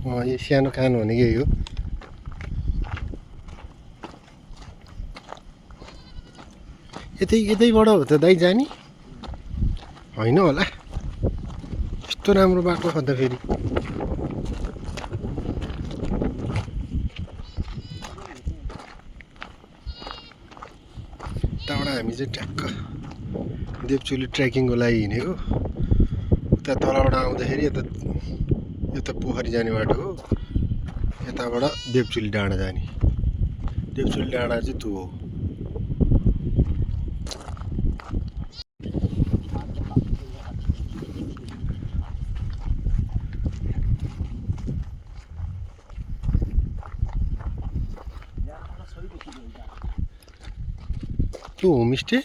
यो सानो कान भनेको यही हो। यतैबाट हो त दाइ जाने होइन होला, यस्तो राम्रो बाटो खद्दा फेरि। त्यहाँबाट हामी चाहिँ ट्याक्क देवचुली ट्रेकिङको लागि हिँडेको। उता तलबाट आउँदाखेरि यता पोखरी जाने बाटो हो, यताबाट देवचुली डाँडा जाने। देवचुली डाँडा चाहिँ त्यो हो। त्यो होमस्टे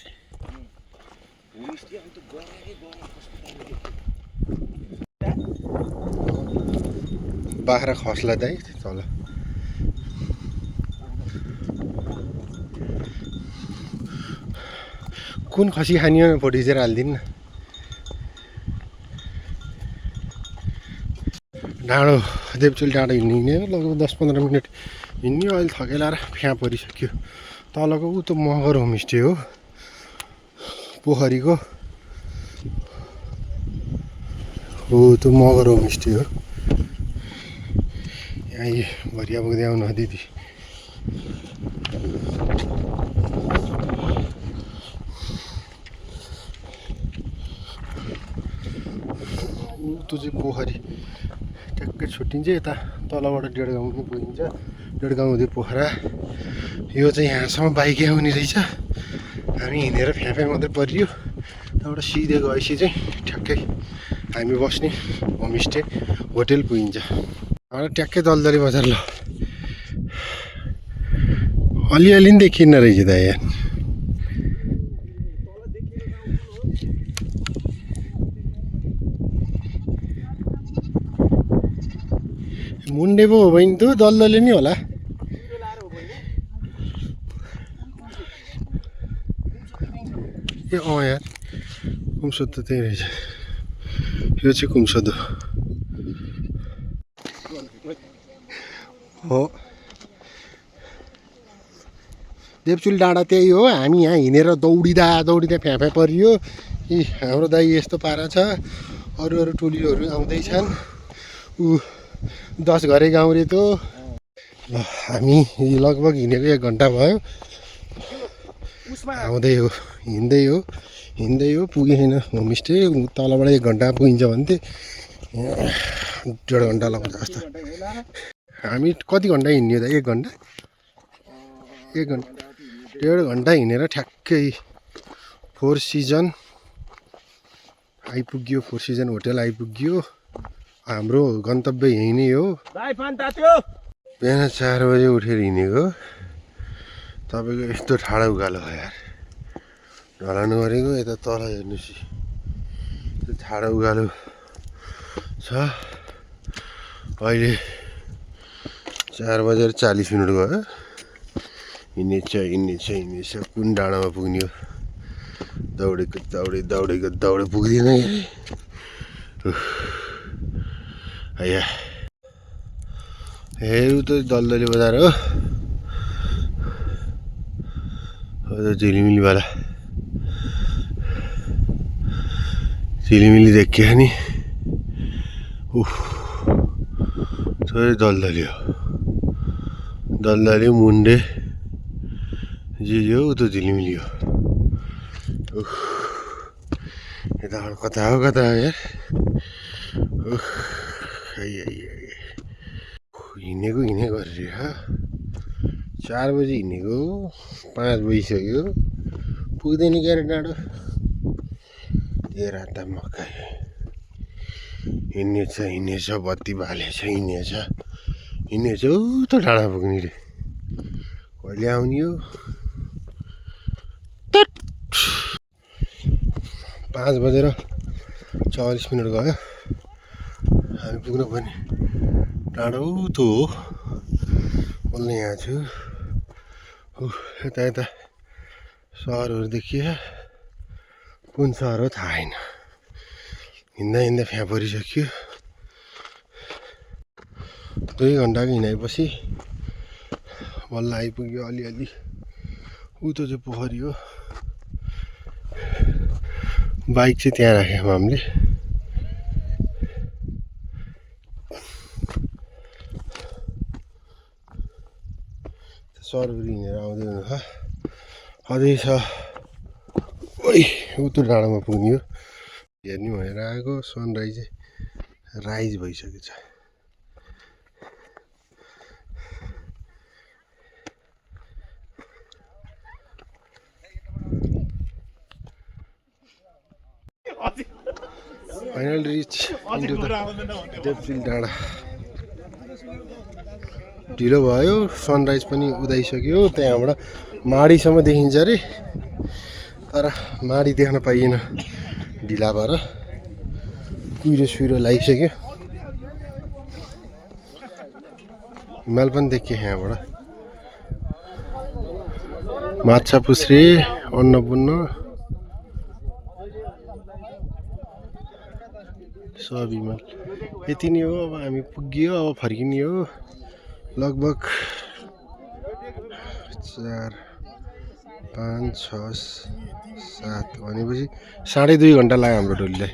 बाख्रा खस्ला दाइ तल। कुन खसी खाने फोटो खिचेर हालिदिनु न। डाँडो देवचुली डाँडो हिँड्ने लगभग 10-15 मिनट हिँड्यो। अहिले थकेलाएर फ्याँ परिसक्यो। तलको ऊ त मगर होमस्टे हो पोखरीको, हो त्यो मगर होमस्टे हो। यहाँ भरिया पुग्दै आउनु दिदी। त्यो चाहिँ पोखरी ट्याक्कै छुट्टिन्छ। यता तलबाट डेढगाउँ पनि पुगिन्छ। डेढगाउँ हुँदै पोखरा। यो चाहिँ यहाँसम्म बाइकै आउने रहेछ। हामी हिँडेर फ्याँ मात्रै परियो। त्यहाँबाट सिधै गएपछि चाहिँ ठ्याक्कै हामी बस्ने होमस्टे होटेल पुगिन्छ। ट्याक्कै दलदली बजार ल अलिअलि नि देखिन्न रहेछ त यहाँ। मुन्डे पो हो बहिनी, त दलदली नि होला। ए यार कुमसोद त त्यही रहेछ। यो चाहिँ कुमसोद हो। देवचुली डाँडा त्यही हो। हामी यहाँ हिँडेर दौडिँदा फ्याँ परियो। हाम्रो दाइ यस्तो पारा छ। अरू टोलीहरू आउँदैछन्। 10 घरे गाउँ रे त। हामी लगभग हिँडेको 1 घन्टा भयो। आउँदै हो हिँड्दै हो पुगेन होमस्टे। तलबाट 1 घन्टा पुगिन्छ भन्थे, 1.5 घन्टा लाग्छ जस्तो। हामी कति घन्टा हिँड्यो त? 1 घन्टा 1.5 घन्टा हिँडेर ठ्याक्कै फोर सिजन आइपुग्यो। फोर सिजन होटेल आइपुग्यो। हाम्रो गन्तव्य यही नै हो। बिहान 4 बजे उठेर हिँडेको। तपाईँको यस्तो ठाडो उकालो हो यार। ढलानु गरेको यता तल हेर्नुहोस्, त्यो ठाडो उकालो छ। अहिले 4:40 भयो। हिँड्नेछ कुन डाँडामा पुग्ने हो? दौडेको पुग्दैन। हेरौँ त दलदली बजार हो। झिलिमिलीवाला झिलिमिली देखियो नि। थोरै दलदली हो। दलदली मुन्डे जे हो त्यो झिलिमिली हो। यताबाट कता हो यार। हिँडेको गरेर 4 बजी हिँडेको 5 बजिसक्यो। पुग्दैन क्यारे डाँडो। ए राता मकै हिँड्नेछ बत्ती बालेछ हिँड्नेछ त डाँडा पुग्ने रे। कहिले आउने हो? 5:40 गयो। हामी पुग्नु पर्ने डाँडो त हो। बोल्न यहाँ छु। यता सहरहरू देखियो। कुन सहर हो थाहा छैन। हिँड्दा फ्याँ परिसक्यो। 2 घन्टाको हिँडाएपछि बल्ल आइपुग्यो अलिअलि। उतो चाहिँ पोखरी हो। बाइक चाहिँ त्यहाँ राख्यौँ हामीले। सरभरी हिँडेर आउँदै हुनु अझै छ। ओइ उतो डाँडामा पुग्ने हो हेर्ने भनेर आएको। सनराइज राइज भइसकेको छ। फाइनल रिच इन्टु द देवचिल डाँडा। ढिलो भयो, सनराइज पनि उदाइसक्यो। त्यहाँबाट माडीसम्म देखिन्छ अरे, तर माडी देख्न पाइएन ढिला भएर। कुहिरो सुइरो लागिसक्यो। हिमाल पनि देखियो यहाँबाट। माछा पुछ्रे, अन्नपूर्ण सब हिमाल। यति नै हो। अब हामी पुग्यो, अब फर्किने हो। लगभग 4, 5, 6, 7 भनेपछि 2.5 घन्टा लाग्यो हाम्रो टोलीलाई।